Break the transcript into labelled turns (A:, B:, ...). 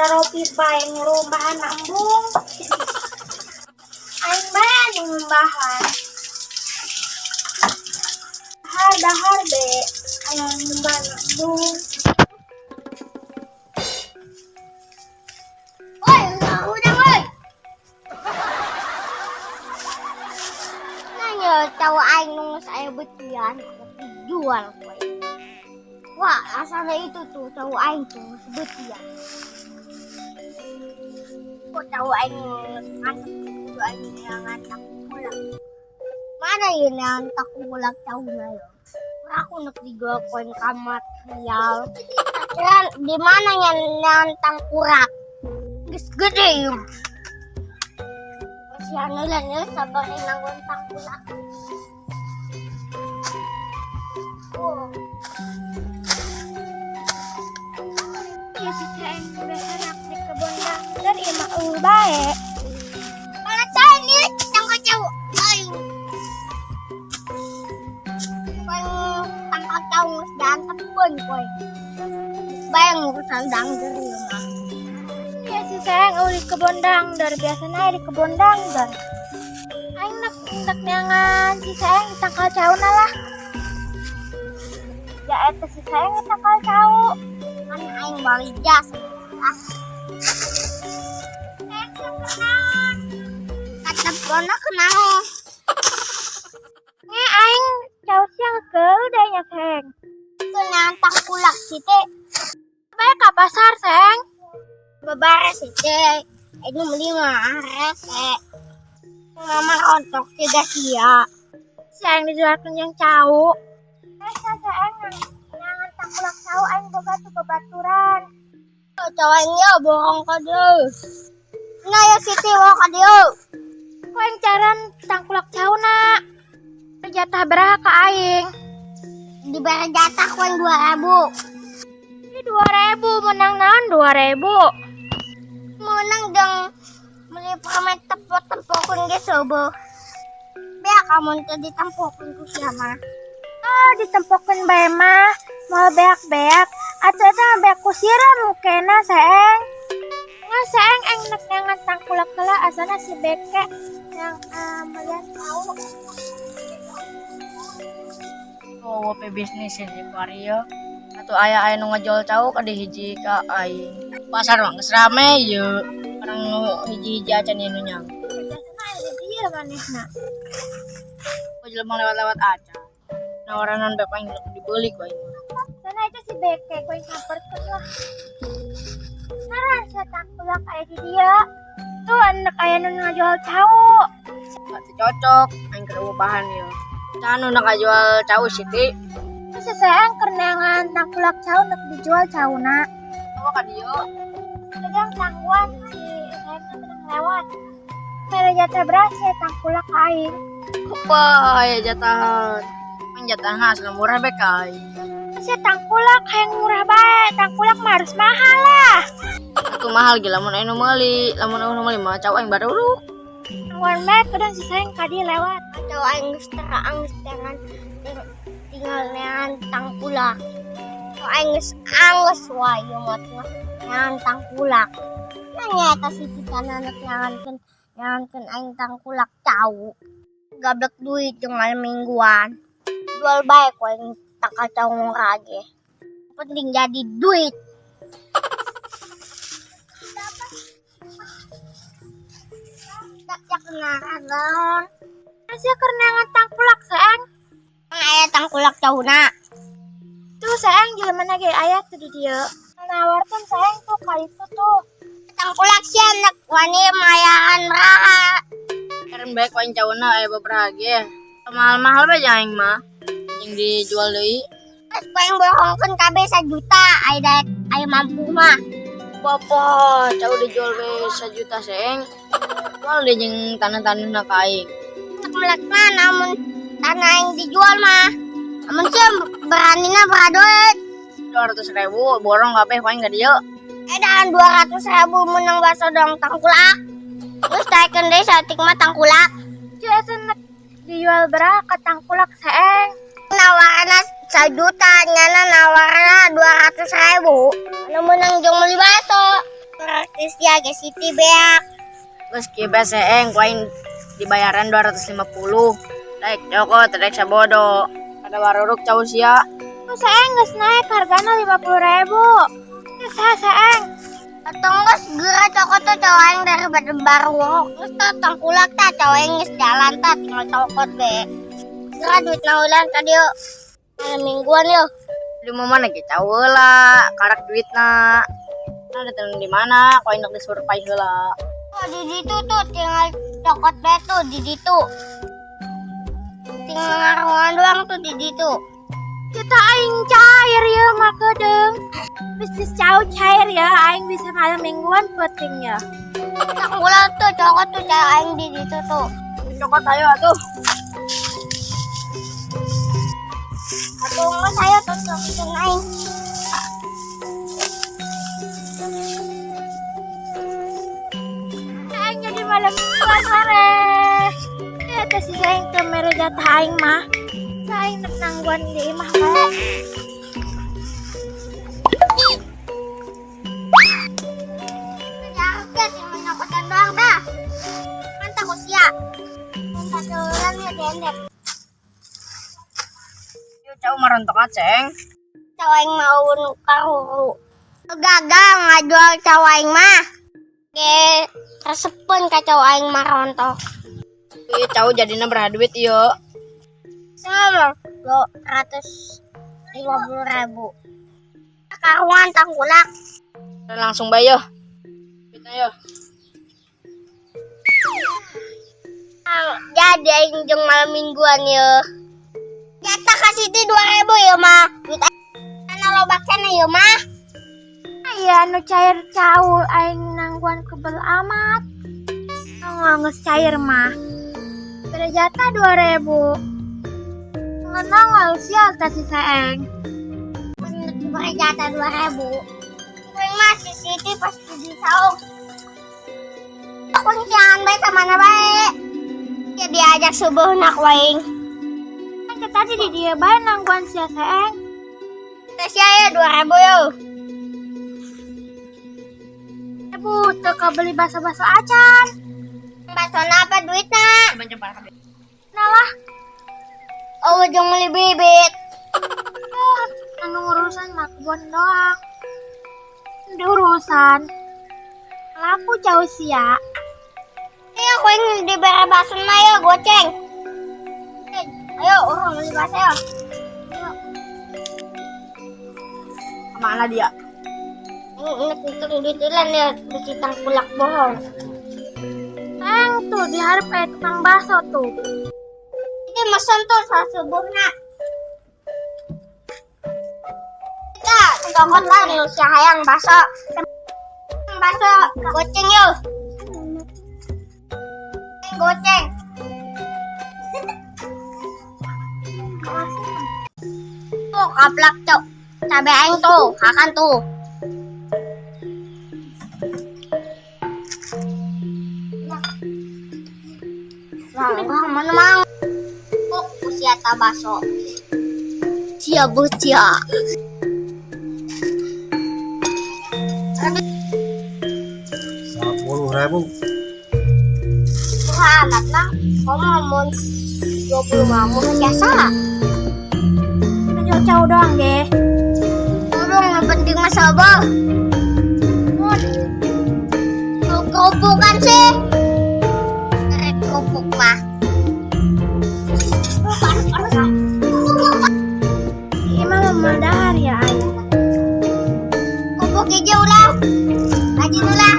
A: Ngaropi bae ngurumbahan embung. Aing bae anu ngumbahan. Dahar dahar be aya ngumbahan embung.
B: Oi, udah oi. Nanya tahu aing nu geus aya beutean dijual kowe. Wah, asalnya itu tuh tahu aing tuh geus beutean. Kok tahu aing geus mantep kudu aing neangan tangkulak. Mana ieu neangan tangkulak tauna yo? Aku nak dijual koin ka material. Kira di mana nya neangan tangkurak? Geus gede ieu. Masih anu lah nya sabar nanggon tangkulak. Oh.
A: Ya si Saeng biasa nak di kebun dangder ieu mah eueuh bae.
B: Mana tahu nih tangkal cau aing. Koin tangkal cau geus diantepkeun koin. Bayang urusan dangder ieu mah.
A: Ya si Saeng eueuh di kebun dangder biasana di kebun dangder. Aing nak nak neangan si Saeng di tangkal cauna lah. Ya eta si Saeng di tangkal cau.
B: Kan aing balik jas. Ah,
A: Saeng sia kenaon?
B: Katepona kenaon?
A: Nge aing cau sia geus geudeui nya Saeng.
B: Kenaon tangkulak si teh?
A: Bae ka pasar Saeng.
B: Bebares si teh. Ini beli mah rese. Mama rontok tiga sia.
A: Si aing dijualkeun jeung cau. Rese Saeng neangan tangkulak cau aing boga tuh babaturan.
B: Cau aing nya bohong ka dieu. Nah ya Siti bawa ka dieu.
A: Ku aing caran tangkulak cauna. Jatah beraha ka aing?
B: Diberi jatah ku aing 2.000.
A: Ini 2.000 menang naon 2.000?
B: Menang dong beli permen tepok-tepokeun ge sobo. Beak kamu teh ditempokeun ku sia mah.
A: Ah, ditempokeun bae mah moal beak-beak. Atuh eta mah beak ku siram kena Saeng. Ngan Saeng aing nek neangan tangkulak heula asana si Beke yang melihat cau.
C: Oh, pe bisnis di Pario. Atuh aya aya nu ngajual cau ka di hiji ka aing. Pasar mah geus rame ieu. Orang nu hiji-hiji acan ieu nu nyang.
A: Biasana aya di dieu manehna.
C: Oh, jelema lewat-lewat acan. Nawaranan bae paling dibeli ku aing.
A: Sana itu si Beke ku aing samperkeun lah. Naran sia tangkulak aya di dieu. Tuh anak aya nu ngajual cau.
C: Teu cocok aing keur eueuh bahan ieu. Can nu ngajual cau Siti.
A: Terus si Saeng keur neangan tangkulak cau nek dijual cauna.
C: Oh, ka dieu.
A: Pegang tangguan si Saeng mah menang lewat. Mere jatah beras ya tangkulak ka aing.
C: Apa aya jatahan? Aing jatahna asal murah bae ka aing.
A: Si tangkulak hayang murah bae, tangkulak mah harus mahal lah.
C: Atuh mahal ge lamun aya nu meuli, lamun eueuh nu meuli mah cau aing baruruk.
A: Tangguan bae kadang si Saeng ka dieu lewat.
B: Cau aing geus teraang geus teangan tinggal neangan tangkulak. Cau aing geus anggeus wae ieu mah neangan tangkulak. Nanya eta si Tita nanek neangankeun aing tangkulak cau. Gablek duit jeung malam mingguan. Jual bae ku aing tangkal cau ngora ge. Penting jadi duit. Tak ya kenaran naon.
A: Sia keur neangan tangkulak Saeng.
B: Aya tangkulak cauna.
A: Tuh Saeng jelema ge aya tuh di dieu. Nawarkeun Saeng tuh ka itu tuh.
B: Tangkulak sia nek wani mayahan raha.
C: Keren bae ku aing cauna aya babaraha ge. Mahal-mahal bae jeung aing mah. Jeung dijual deui.
B: Terus ku aing bohongkeun kabeh 1 juta aya daek aya mampu mah.
C: Bapak, cau dijual bae 1 juta Seng. Jual deh jeung tanah-tanahna ka aing.
B: Nek melekna namun tanah yang dijual mah. Amun sia beranina beradoet.
C: 200.000 borong kabeh ku aing ka dieu.
B: Edan 200.000 menang bakso dong tangkulak. Terus taikeun deui saeutik mah tangkulak.
A: Cuy eta nek dijual berapa ka tangkulak Saeng?
B: Nawarna 1 juta, nyana nawarna 200.000. Anu menang jeung meuli bakso. Sia ge Siti beak.
C: Geus kieu bae seeng ku aing dibayaran 250. Daek cokot, daek sabodo. Ada waruruk cau sia.
A: Tuh seeng geus naik hargana 50.000. Geus ha seeng.
B: Atau geus geura cokot tuh cau aing daripada baruruk. Geus tah tangkulak tah cau aing geus jalan tah tinggal cokot be. Geura duit naulan tadi yuk. Malam mingguan yuk.
C: Di mana ge cau heula, karak duitna. Nah, datang di mana? Ku aing disurvey heula.
B: Oh, di situ tuh tinggal cokot be tuh di situ. Tinggal ngarungan doang tuh di situ.
A: Kita aing cair ya mah kedeung. Bisnis cau cair ya, aing bisa malam mingguan penting ya.
B: Tangkulak tuh cokot tuh cau aing di situ tuh.
C: Cokot ayo atuh.
B: Atau enggak saya tuh cokotin aing.
A: Aing jadi malam mingguan sore. Ya teh si aing teh mere jatah aing mah. Aing nek nangguan di imah bae.
B: Jaraknya tinggal nyokotan doang dah. Kan takut sia. Minta tulan ya dendek.
C: Yuk cau marontok aceng.
B: Cau aing mau karuru. Gagal ngajual cau aing mah. Ge resepeun ka cau aing mah rontok.
C: Ieu cau jadina berapa duit ieu?
B: Sama 250.000. Karuan tangkulak.
C: Langsung bae yo. Duitna yo.
B: Jadi aing jeung malam mingguan ye. Jatah ka Siti 2.000 ya mah. Duit aing loba keneh ya mah.
A: Aya nu cair cau aing nangguan kebel amat. Nongol geus cair mah. Bere jatah 2.000. Nongol sial teh si seeng.
B: Bere jatah 2.000. Kuing mah si Siti pasti disauk. Aku jangan bae ka mana bae. Ya diajak subuh nak waing.
A: Kan kita tadi di dia bae nangguan sia seeng.
B: Teh sia ya 2.000 yo.
A: Ibu teu kabeli baso-baso acan.
B: Baso apa duitna?
A: Nah lah.
B: Oh, ujung beli bibit.
A: Oh, anu urusan mah kebon doang. Di urusan. Laku jauh sia.
B: Ayo kuing dibere baso na yo goceng. Ayo urang beli baso yo. Ayo.
C: Kemana dia?
B: Ini untung duit ilan ya, besi tangkulak bohong.
A: Eng tuh diharap tukang bakso tuh.
B: Ini mesen tuh saat subuh nak. Kita tongkot lah nih usia hayang bakso. Bakso goceng yo. Goceng. Tuh kaplak cok. Cabe aing tuh, hakan tuh. Wah, mana mang? Kok usia tabaso? Cia bocah.
D: 10.000.
B: Wah, amat lah. Kamu ngomong 20 mamu biasa.
A: Jauh-jauh doang ge.
B: Tolong, yang penting mas abah. Kerupuk kan sih? Kerupuk mah.
A: Emang memandahar ya aing.
B: Kerupuk hijau lah. Rajin lah.